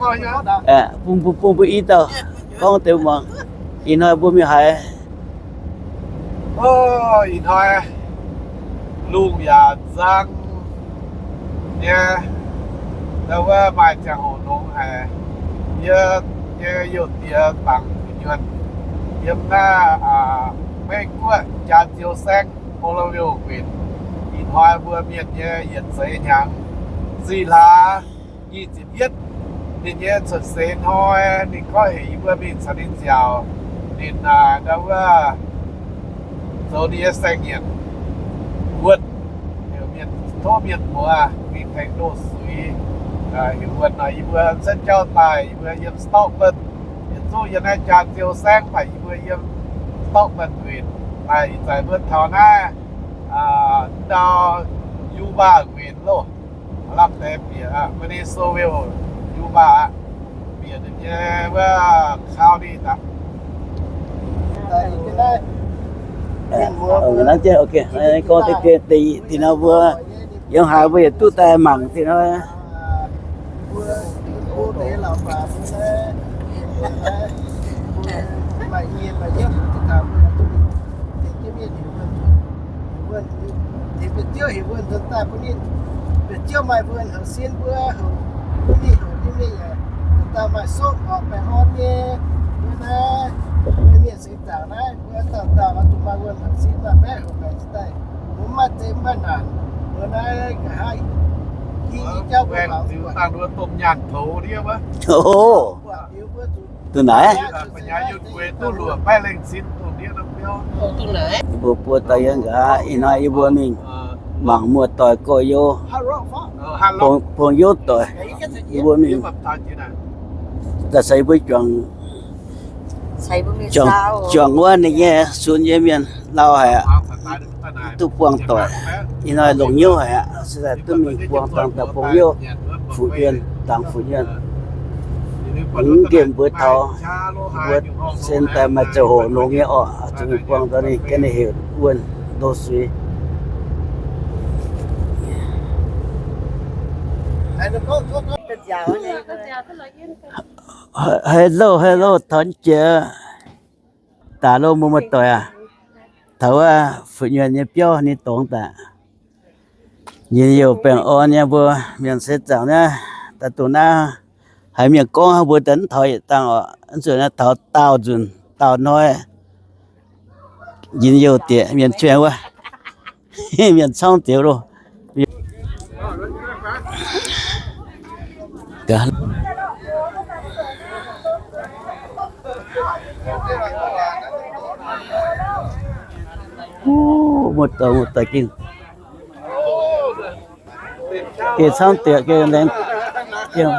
Bun, bun, bun mbuo i dauh gorngv deix muangx. Ih hnoi mbuo mingh haaix? Ih hnoi lungh yaac nzang nyei, ndau wuov maaih ziangh hoc longx haic. Yie nyei youh diex bangc fu'nyuonh yiem naaiv Meiv Guoqv Jaax Ziou Saengv, Oroville Guinx. Ih hnoi mbuo mienh nyei yietc seix hnyangx, ziqc hlaax nyic ziepc yietv, ninh nyei cuotv seix hnoi, ninh gorngv heuc yie mbuo mingh caux ninh nziaauc. Ninh ndau wuov zoux ninh nyei saeng-yienc wuonh, heuc mienh, tov mienh muoz mingh tengx loz-suiv, heuc wuonh nor. Yie mbuo cuotv jauv daaih, yie mbuo yiem Stockton, yietc zungv yiem naaiv Jaax Ziou Saengv, mv baac yie mbuo yiem Stockton Guinx. Daaih ih zanc mbuo taux naaiv ndau Yuba Guinx loh. Lamh deix bieqc Minnesota, Yuba, bieqc ninh nyei wuov county daaih. Gorngv deix, deix, deix nor mbuo yiem haaix mbuo yietc duqv daaih mangc deix nor. Tengx biauv-ziouv heuc wuonh nzuonx daaih bun ninh. Biauv-ziouv maaih wuonh houc sin mbuo, houc mingh, houc mingh aqv. Daaih maaih sopv horpc baengh orn nyei. Mbuo naaiv, mbuo mienh singx zaangc naaiv, mbuo dauh dauh oix zuqc maaih wuonh houc sin, maaih maeqv houc maengc daaih. Mbuo mv maaih zeiz mv maaih naanc. Mbuo naaiv nqa'haav i jauv mbuo baaux buatc. Duqv naaic. Mbuo buo dauh yiem nqa'haav, ih hnoi yie mbuo mingh mangc muoz-doic gorx-youz, pong-youz doic, yie mbuo mingh daaih caux yie mbuo juangc, juangc wuov ninh nyei sunx nyei mienh lauh haic aqv. Duqv buangh doic, ih hnoi longc hnyouv haic aqv, se daaih duqv mingh buangh dangh daaih pong-youz, fu'nyuonh, dangx fu'nyuonh. Mv nqemh mbuo taux, mbuo sen daaih maaih ziangh hoc longx nyei orqc, zuqc mingh buangh daaih ninh ganh ninh heuc wuonh loz-suiv. Hello, hello, taux jiex daaih lo, mbuo muoz-doic aac. Taux wuov fu'nyuonh nyei biauv ninh dongz daaih. Njien-youh baengh orn nyei mbuo mienh seix zaangc naaiv, daaih dongh naaiv haiz mienh gorngv mbuo daaih mv taux yietc dangh oc. Mv zuqc naaiv taux daauh nzunc daauh hnoi, njien-youh dieqc mienh juang wuov, mienh camv diex loh. Muoz-doic, muoz-doic gengh, gengh camv diex, gengh laengz, gengh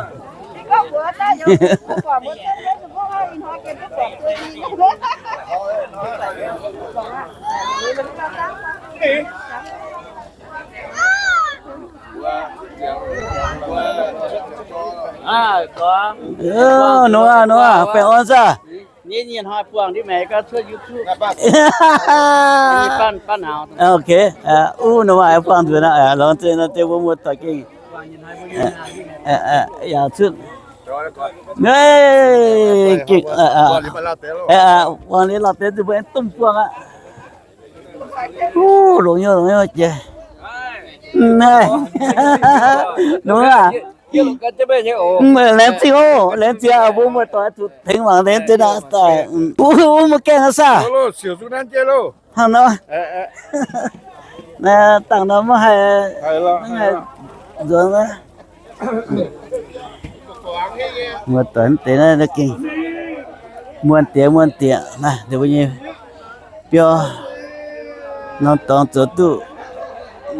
Nor, nor, baengh orn saah? Ok, uh, nor, buangh nzuonx aqv, longx zeiz nor, deix mbuo muoz-doic gengh yaac cuotv. Gengh, buangh liuz lorz deix zuqc mbuo aengx duqv buangh aqv. Longx nyei, longx nyei jiex. Nor aac, laengz zingh oc, laengz zingh aqv, mbuo muoz-doic zuqc tengx mangc laengz zingh aqv. Wuov, wuov mbuo gaengh aqv saah? Hnangv nor, dangh nor maiv haih, maiv haih nzuonx. Muoz-doic deix naaiv gengh muonh diex muonh diex naaiv, mbuo nyei biauv norm dorngx zoux duqv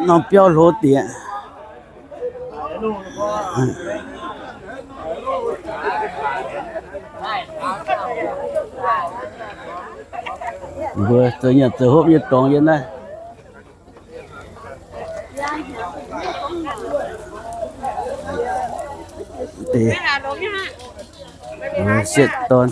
norm biauv hlo diex. Mbuo zoux nyanc zoux hopv nyei dorngx yiem naaiv. Sietv dorn.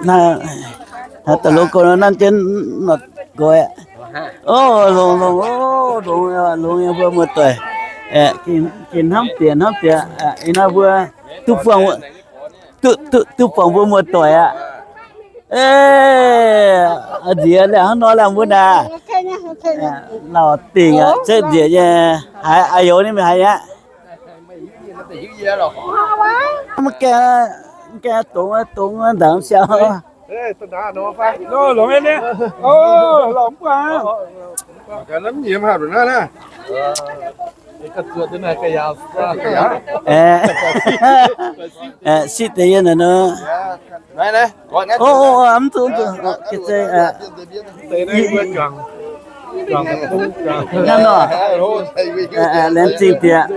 Naaiv da'longx gorx nanv jienv nor goix aqv. O, longx, longx, o, longx, longx nyei mbuo muoz-doic. Gengh hnamv bieqc, hnamv bieqc. Ih hnoi mbuo duqv buangh, duqv, duqv buangh mbuo muoz-doic aqv. Nziex liangh hnangv nor liangh mbuo naaic. Lauh dingc aqv, zengv nzieqc nyei. Haiz a'youz ninh mingh haiz aqv. Mv gaengh, mv gaengh dongz, dongz ndaangc siang. Sitv deix yie naaic nor. Ov, mv zuqc, mv zuqc. Hnangv nor, laengz zingh bieqc,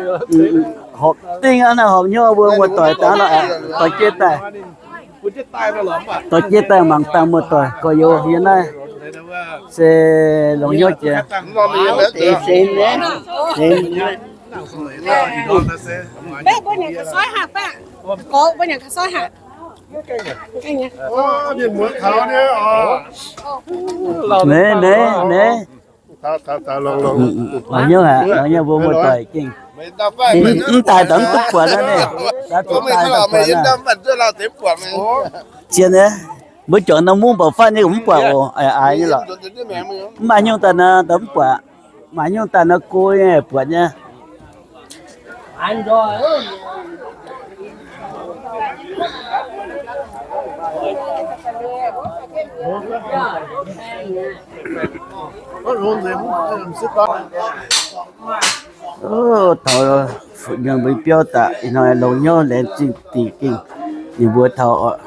horpc dingh aqv, naaiv horpc hnyouv mbuo muoz-doic daaih nor, dorh jiex daaih, dorh jiex daaih mangc dangh muoz-doic gorx-youz yiem naaiv se longx hnyouv jiex. Neix, neix, neix. Longx hnyouv aqv, longx hnyouv mbuo muoz-doic gengh. Mv daaih daaih mv duqv buatc naaiv. Zien nyei, mbuo juangc norm mungv mbac fatv nyei mv buatc oc. Aaix nyei lorqc. Mv maaih nyungc daaih nor mv buatc. Maaih nyungc daaih nor go nyei buatc nyei. Taux fu'nyuonh mbuo biauv daaih, ih hnoi longx hnyouv laengz zingh dingc gengh ninh mbuo taux oc.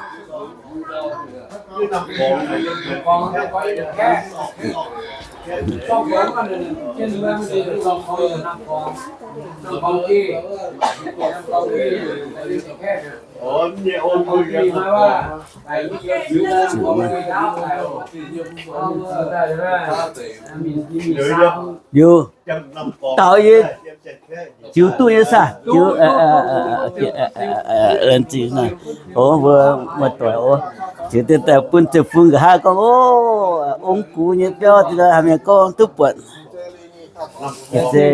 Liuz, dauh yie ziux duqv nyei saah? Ziux, mbuo muoz-doic oc, ziux daaih bun zeiv-fun nqa'haav gorngv, o, ong gux nyei biauv haih mienh gorngv duqv buatc. Se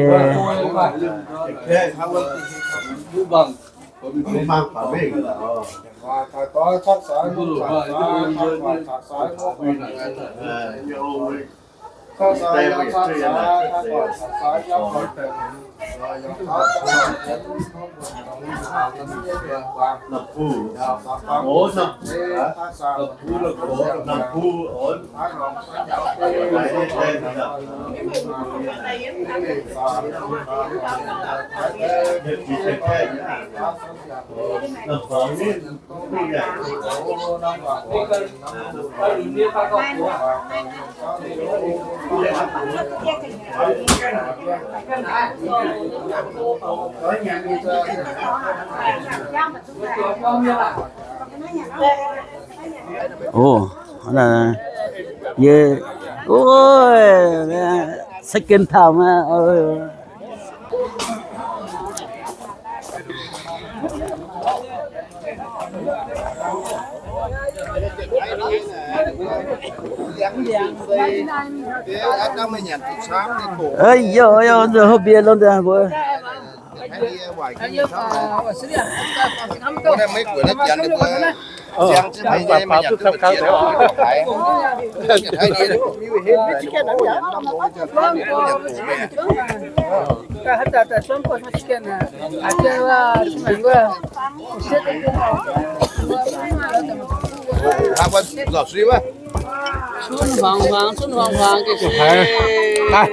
Ov, yie, ov, second time aqv. Ov, yie, yie, hopv bie lorqc mbuo. Cun huaang huaang, cun huaang huaang, gengh se. Aa,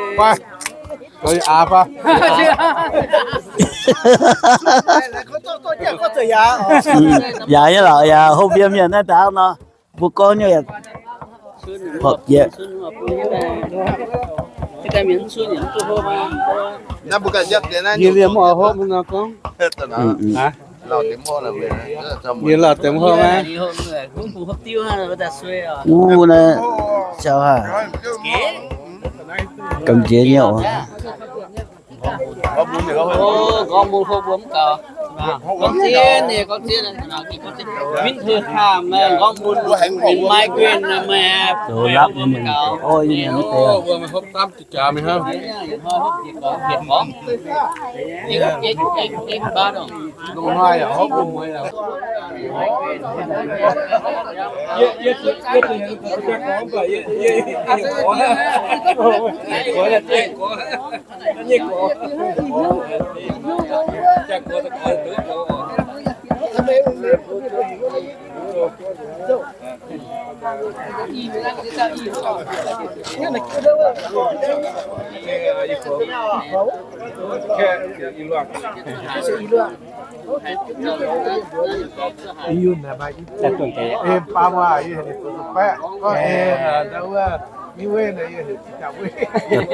yaac nyei lorqc, yaac hopv bie mienh naaiv daaih nor, mbuo gorngv nyei, horpc jiex. Yie liemh oix hopv nor gorngv. Yie lauh deix hopv maiv? Wuov naaiv caux haaix? Gamh nziex nyei oc. Gorngv zien, gorngv zien, gorngv zien. Winter time, gorngv bun, bun migrant, meih zoux lapv nyei mienh, orv nyei mienh mv deix.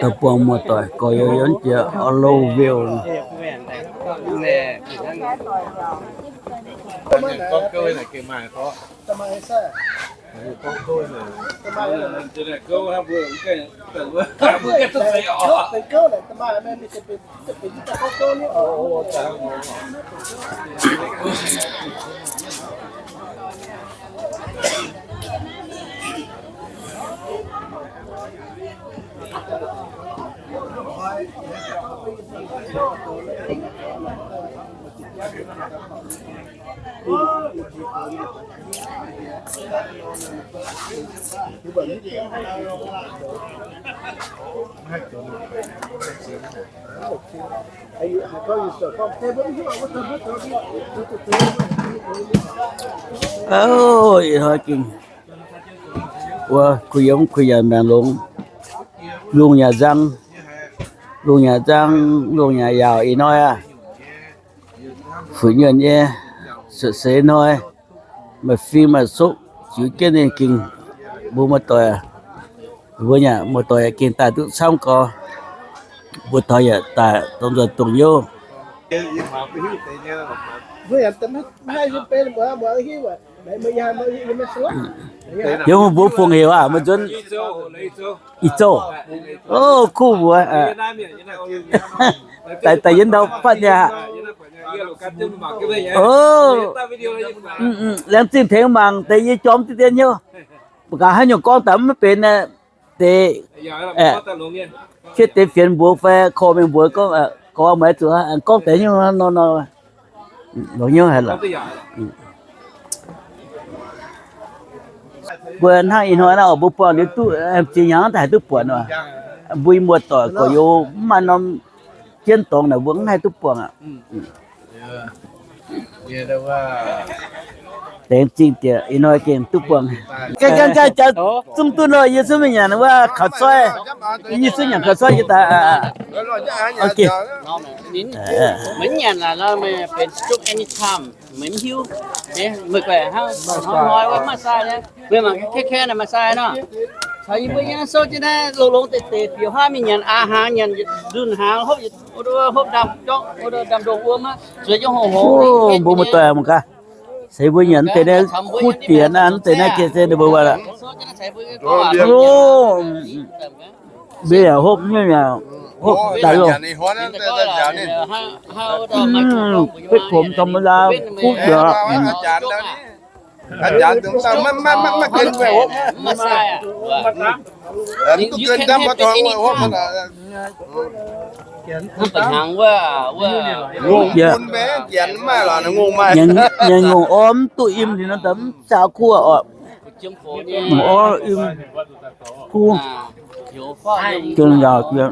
Da'buangh muoz-doic gorx-youz yiem jiex Oroville. Ov, ih hnoi gengh wuov kuh yiem kuh yaac maengc longx, lungh yaac nzang, lungh yaac nzang, lungh yaac yaauc ih hnoi aqv. Fu'nyuonh nyei, seix seix hnoi, maaih fing maaih sokv, ziux jienv ninh gengh mbuo muoz-doic, mbuo nyanc muoz-doic yaac gengh daaih duqv camv gau. Mbuo taux yaac daaih dongh nzuonx dongh nyouv. Yiem mbuo fungc heuc aqv, maiv nzuonx. Ih zouv. O, kuv mbuox. Daaih, daaih yiem ndau fatv nyei aqv. O, laengz zingh tengx mangc deix yie jorm diqv dien hnyouv. Mv gaax haaix nyungc gorngv daaih mv benx deix, fiev deix fienx mbuox fai korv mengh mbuox gorngv, gorngv meih zuqc gorngv deix hnyouv nor nor, longx hnyouv haic lorqc. Mbuo hnangv ih hnoi naaiv oc, mbuo buangh liuz duqv, zinh hnyangx daaih haih duqv buatc oc. Mbuo muoz-doic gorx-youz mv maaih norm jienv dorngx naaic mbuo mv haih duqv buangh aqv. Laengz zingh diex ih hnoi gengh duqv buangh. Ganh ganh ganh jaax zungv duqv nor, yie cuotv mingh nyanc wuov kaux coiv. Yie cuotv nyanc kaux coiv yie daaih. Maiv nyanc laaix nor meih benx zungv anytime, meih mv hiuv. Meih guaix hnangv hnoi wuov maaih sai nyei, meih mangc kaeqv kaeqv naaic maaih sai nor. Caux yie mbuo nyei naaiv souv jienv naaiv longx longx deix deix, biaux haav mingh nyanc aa hnaangx, nyanc nzunh hnaangx, hopv, hopv ndaamv-jongv, hopv ndaamv-ndongh wuom, zueiz jienv hoc hoc. Mbuo muoz-doic mangc gaax, se mbuo nyanc mv deix naaiv kuv diex naaiv, mv deix naaiv gengh se ninh mbuo wuov aqv. Mbuo yaac hopv, hopv daaih longc. Betv pomx ธรรมดา kuv diex. Nyanc ngongh orv mv duqv im liuz nor, mv caux kuv oc. Ngongh orv im kuv, gengh nzaaux jiex.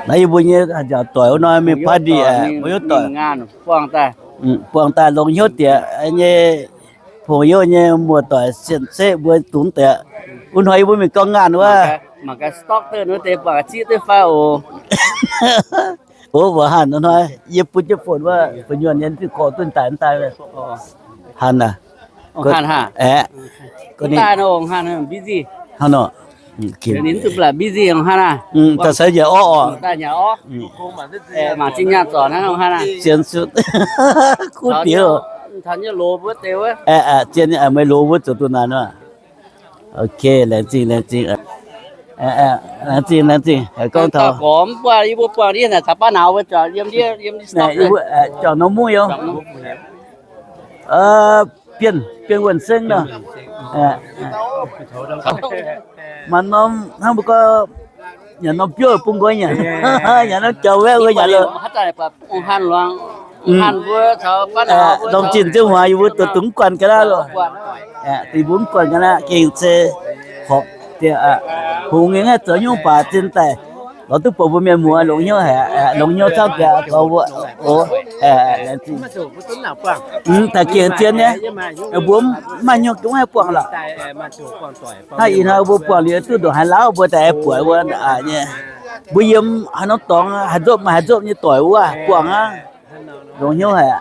Naaiv yie mbuo nyei njaaux doic wuov nor mingh party aqv, mbuo hiuv doic. Buangh daaih longx hnyouv diex nyei, pongx youh nyei muoz-doic sien ceqv mbuo dungx deix. Wuov hnoi yie mbuo mingh gorngv ngaanh wuov. Ov, mbuo hanc hnoi yie bun jienv phone wuov, fu'nyuonh nyei diuh gorx dunh daaih daaih. Hanc aac. Aeqv, hnangv nor. Ninh zuqc blatc busy hnangv naaiv. Daaih se nyanc orv oc. Mangc zinh nyaanh zorc hnangv naaiv. Zien sutv. Kuv diex. Zien meih loz wuov zoux duqv naaic nor. Ok, laengz zingh, laengz zingh. Laengz zingh, laengz zingh. Gorngv taux gormx buangh, yie mbuo buangh ndiev naaic caux baav nauz wuov, yiem ndiev, yiem ndiev, yie mbuo juangc norm mungv youz. Bienh, Bienh Wuonh Seng nor. Maaih norm hnangv mbuo gorngv nyanc norm biouv bun nqoi nyanc, nyanc norm jaux waeqv wuov nyanc lo. Norm zinh nzengc waac yie mbuo duqv dungx guanh ga'naaiv loh. Dingc mbuo mv guanh ga'naaiv gengh se horpc dieh, hungx nyei, zoux nyungc baac zinh daaih lorz duqv buatc mbuo mienh muoz longx hnyouv haic, longx hnyouv camv dieh, zoux mbuo oc. Daaih gengh zien nyei, mbuo mv maaih hnyouv dungx haih buangh lorqc. Hnangv ih hnoi mbuo buangh liuz duqv ndongc haaix lauv mbuo daaih buatc wuov nyei. Mbuo yiem haaix norm dorngx haaix nzopv maaih haaix nzopv nyei doic wuov buangh aqv. Longx hnyouv haic,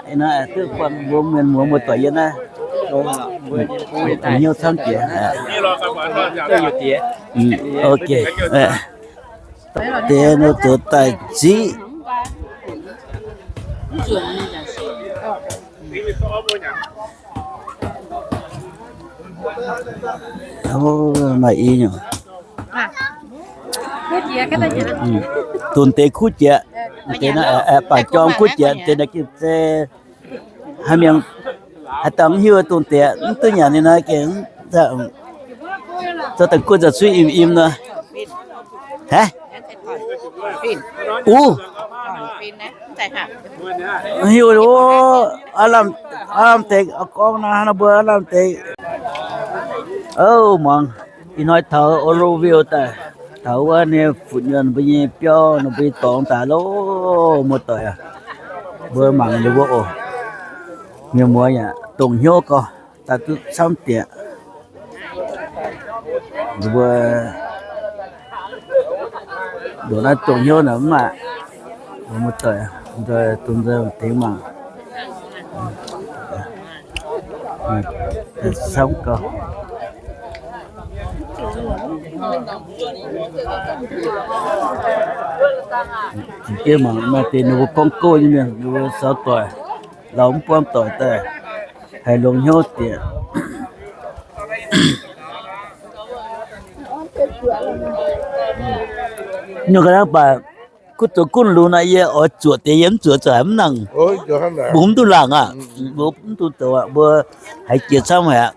duqv buangh mbuo mienh muoz muoz-doic yiem naaiv. Longx hnyouv camv jiex. Ok. Deix nor zoux daaih ziqv. Maaih i nyungc. Dongh deix kuv jiex, baac jorm kuv jiex, deix naaiv gengh se haaix mienh haaix dauh mv hiuv dongh deix mv duqv nyanc ninh naaiv gengh, zoux daaih guoqv nzauh cuiv im im nor. Uv, mv hiuv, aav lamh deix, gorngv naaiv mbuo aav lamh deix. Ov, muangx ih hnoi taux Oroville daaih, taux wuov ninh nyei fu'nyuonh mbuo nyei biauv, ninh mbuo nyei dorngx daaih loh, muoz-doic aac. Mbuo mangc ninh mbuo oc. Mienh muoz yaac dongh hnyouv gorx, daaih duqv camv diex. Ninh mbuo ndongc naaiv dongh hnyouv naaic mv maaih. Muoz-doic, dongh nzunc tengx mangc. Camv gorx. Mangc maaih deix ninh mbuo gorngv gouv nyei mienh, ninh mbuo saux doic, lauh mv buangv doic daaih, haiz longx hnyouv diex. Nyungc ga'naaiv baac kuv zoux gunv lunx naaic, yie oix zuoqc deix yie mv zuoqc zoux haic mv nangc. Mbuo mv duqv laangc aqv. Mbuo mv duqv zoux aqv, mbuo haiz jiex camv haic aqv.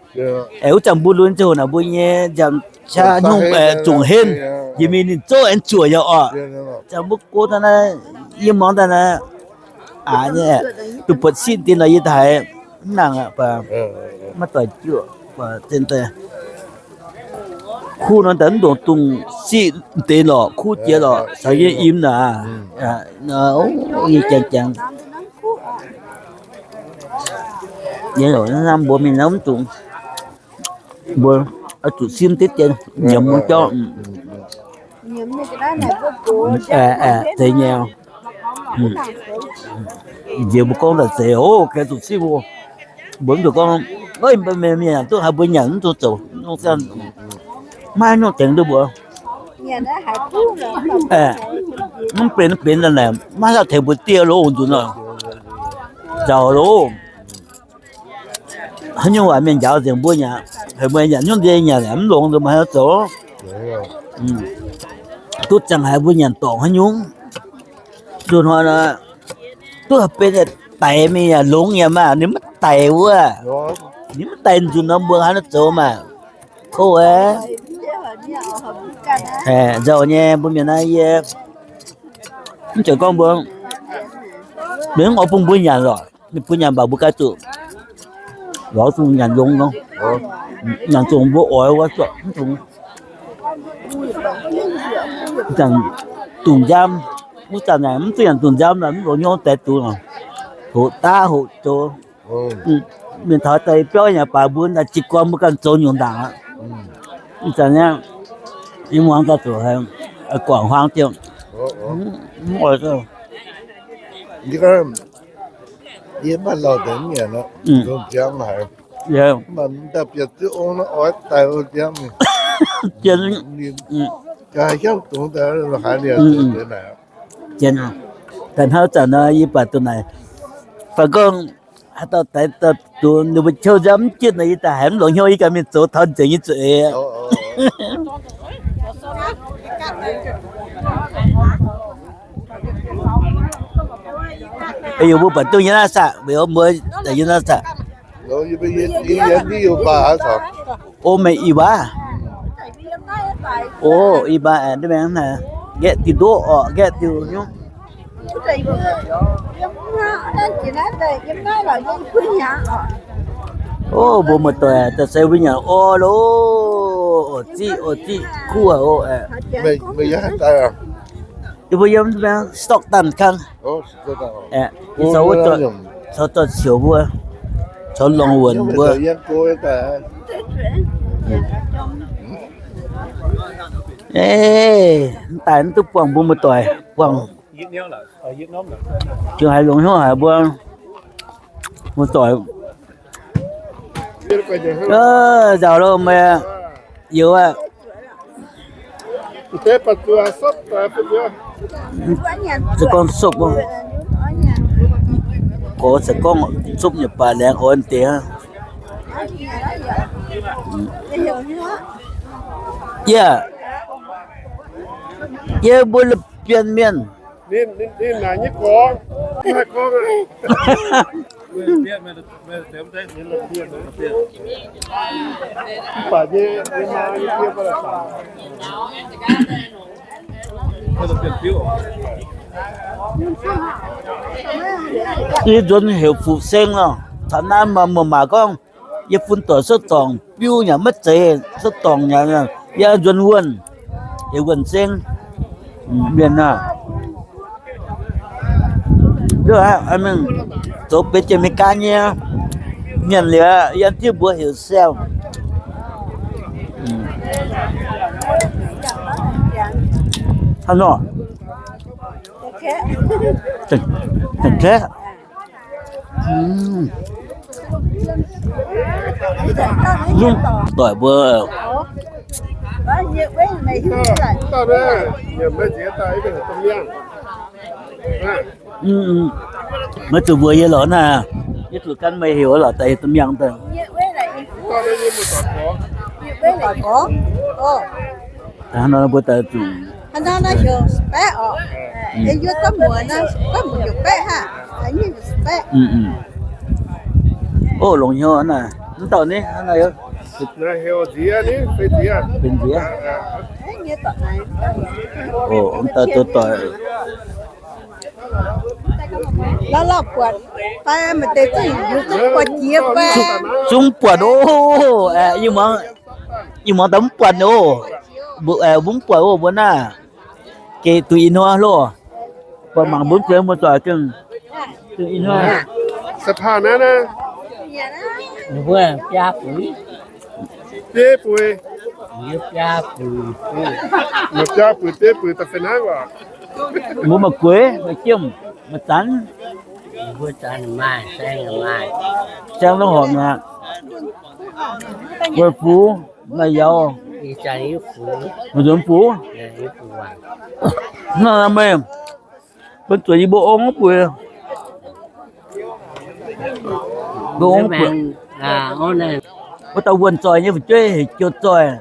Aengx wuov zanc mbuo lunx ziangh hoc naaic mbuo nyei nziaamv qaqv nyungc zungh henv, yie mingh ninh zouv aengx zuoqc yaac oc. Zanc mbuo go daaih naaiv, yie muangx daaih naaiv, aqc nyei, duqv buatc sitv deix nor yie haiz mv nangc aqv baac, maiv doic juoqc baac zinh daaih. Kuv nor daaih mv ndongc dungz siqv deix lorqc, kuv jiex lorqc, caux yie im naaic. Yie jangx jangx. Yie heuc hnamv mbuo mingh nor mv dungx, mbuo oix zuqc simv diqv dien nyiemz mbuo jauv. Zeiz nyei. Nziex mbuo gorngv daaih zeiz oc, gengh zuqc simv oc. Mbuo mv zuqc gorngv, mienh duqv haiz mbuo nyanc mv zuqc zoux, maiv nyungc tengx duqv mbuo. Mv benx benx daaih naaic, maiv haih tengx mbuo dieh loh nzunc nor. Nzauh loh. Haaix nyungc waac mienh njaaux nzengc mbuo nyanc, heuc mbuo nyanc nyungc ndie nyanc mv longx nzunc maaih haaix zoux. Duqv ziangh haiz mbuo nyanc dorngc haaix nyungc. Nzunc hnoi nor, duqv benx daix mingh yaac longx yaac maah, ninh maiv daix wuov. Ninh maiv daix nzunc nor mbuo haaix nor zoux maah. Kouv aqv. Nzauh nyei mbuo mienh naaiv yie mv zeiz gorngv mbuo, mv oix bun mbuo nyanc lorqc. Ninh bun nyanc mv baac mbuo ganh zuqc lorz zungh nyanc longx nor. Nyanc zungh mbuo oix wuov zuqc mv dungx, zanc dungz nziaamv, wuov zanc naaic mv duqv nyanc dungz nziaamv nor mv longx hnyouv deix dungz, hoqc daav hoqc zoux. Mienh taux daaih biauv yaac baac mbuo naaic jiez gorn mbuo ganh zoux nyungc ndaangc aqv. Ih zanc nyei, yie muangx daaih zuqc guangc huaang diuh. Mv oix, yie maiv lauh deix mv nyanc aqv, zoux nziaamv haic. Mv baac daaih bieqc duqv ong naaiv oix daaih nziaamv. Janx, janx daaih hnangv zanc nor yie baac duqv naaic, fai gorngv haaix dauh daix daaih duqv ninh mbuo qouv nziaamv mv jienv nor, yie daaih haiz mv longx hnyouv, yie ganh mingh zoux taux nzengc nyei zuqc eix. Yie mbuo buatc duqv yie naaiv saah, weic mbuo daaih yie naaiv saah. O, meih i waac. O, i baac aengx nqaeqv diuh ndoqv orqc, nqaeqv diuh nyungc. O, mbuo muoz-doic daaih se mbuo nyanc orv loh, orv ziqv, orv ziqv kuv aqv. Yie mbuo yiem Stockton kang, caux wuov, caux dorh cioux mbuo, caux longx wuonc mbuo. Mv daaih mv duqv buangh mbuo muoz-doic, buangh ziouc haiz longx hnyouv haic mbuo muoz-doic. Nzauh loh meih youz aqv. Se gorngv sopv, gorx se gorngv sopv nyei baac laengz oix deix aqv. Yie, yie mbuo La'bienh mienh. Yie nzuonx heuc Fuqv Seng nor, taux naaiv maaih muoz-maac gorngv, yie fun doic suov dorngc biu nyanc maiv zeiz, suov dorngc nyanc, yie nzuonx wuonh, heuc Wuonh Seng, mienh aah. Mingh zoux benx jiex Meigaa nyei mienh liuz, yie tiev mbuox heuc Sam. Hnangv nor, zengc kaeqv. Zungv doic mbuo. Maiv zuqc mbuox yie lorqc naaiv. Yie zuqc gan meih heuc lorqc daaih heuc domh miangh daaih. Hnangv nor mbuo daaih zuqc Ov, longx hnyouv naaiv. Mv dauh ni, benx nziex. Mv dauh doic. Zungv buatc oc. Ih muangx daaih mv buatc oc. Mbuo mv buatc oc, mbuo naaiv. Geh duqv ih hnoi loh. Buatc mangc mbuo mv zeiz muoz-doic gengh, gengh ih hnoi. Biaa buic. Biaa buic, biaa buic, biaa buic da'feix hnangv oc. Mbuo maaih gueix, maaih jiem, maaih zanc. Saeng norm horpc mi'aqv. Weic fuc, maaih yauz, maaih nzuonx fuc. Naaiv meih bun zuqc yie mbuo ong buic. Mbuo ong buic. Wuov dauh wuonh zoih nyei fu'jueiv heuc Jiou Zoih.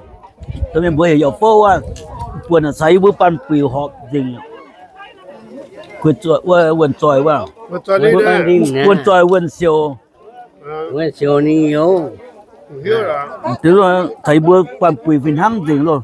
Zoux mienh mbuo heuc Yauh Fouv wuov. Buonc caux yie mbuo Baanh Buic horpc nzengc. Wuonh zoih wuov, wuonh zoih wuonh siouc. Caux yie mbuo Baanh Buic fih hnangv nzengc loh.